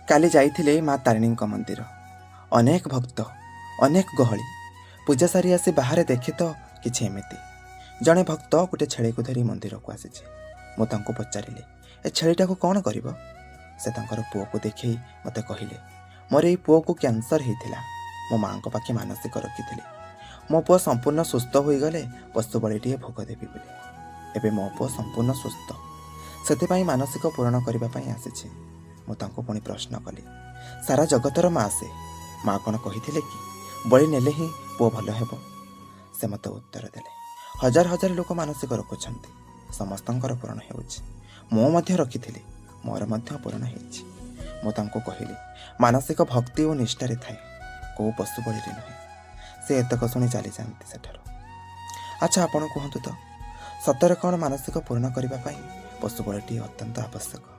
କାଲି ଯାଇଥିଲେ ମା ତାରିଣୀଙ୍କ ମନ୍ଦିର। ଅନେକ ଭକ୍ତ, ଅନେକ ଗହଳି। ପୂଜା ସାରି ଆସି ବାହାରେ ଦେଖେ ତ କିଛି ଏମିତି। ଜଣେ ଭକ୍ତ ଗୋଟେ ଛେଳିକୁ ଧରି ମନ୍ଦିରକୁ ଆସିଛି। ମୁଁ ତାଙ୍କୁ ପଚାରିଲି, ଏ ଛେଳିଟାକୁ କ'ଣ କରିବ? ସେ ତାଙ୍କର ପୁଅକୁ ଦେଖେଇ ମୋତେ କହିଲେ, ମୋର ଏଇ ପୁଅକୁ କ୍ୟାନ୍ସର ହେଇଥିଲା। ମୋ ମାଆଙ୍କ ପାଖେ ମାନସିକ ରଖିଥିଲି, ମୋ ପୁଅ ସମ୍ପୂର୍ଣ୍ଣ ସୁସ୍ଥ ହୋଇଗଲେ ପଶୁ ବଳିଟିଏ ଭୋଗ ଦେବି ବୋଲି। ଏବେ ମୋ ପୁଅ ସମ୍ପୂର୍ଣ୍ଣ ସୁସ୍ଥ, ସେଥିପାଇଁ ମାନସିକ ପୂରଣ କରିବା ପାଇଁ ଆସିଛି। ମୁଁ ତାଙ୍କୁ ପୁଣି ପ୍ରଶ୍ନ କଲି, ସାରା ଜଗତର ମା ସେ, ମା କ'ଣ କହିଥିଲେ କି ବଳି ନେଲେ ହିଁ ପୁଅ ଭଲ ହେବ? ସେ ମୋତେ ଉତ୍ତର ଦେଲେ, ହଜାର ହଜାର ଲୋକ ମାନସିକ ରଖୁଛନ୍ତି, ସମସ୍ତଙ୍କର ପୂରଣ ହେଉଛି। ମୁଁ ମଧ୍ୟ ରଖିଥିଲି, ମୋର ମଧ୍ୟ ପୂରଣ ହେଇଛି। ମୁଁ ତାଙ୍କୁ କହିଲି, ମାନସିକ ଭକ୍ତି ଓ ନିଷ୍ଠାରେ ଥାଏ, କେଉଁ ପଶୁ ବଳିରେ ନୁହେଁ। ସେ ଏତକ ଶୁଣି ଚାଲିଯାଆନ୍ତି ସେଠାରୁ। ଆଚ୍ଛା, ଆପଣ କୁହନ୍ତୁ ତ, ସତରେ କ'ଣ ମାନସିକ ପୂରଣ କରିବା ପାଇଁ ପଶୁ ବଳିଟିଏ ଅତ୍ୟନ୍ତ ଆବଶ୍ୟକ?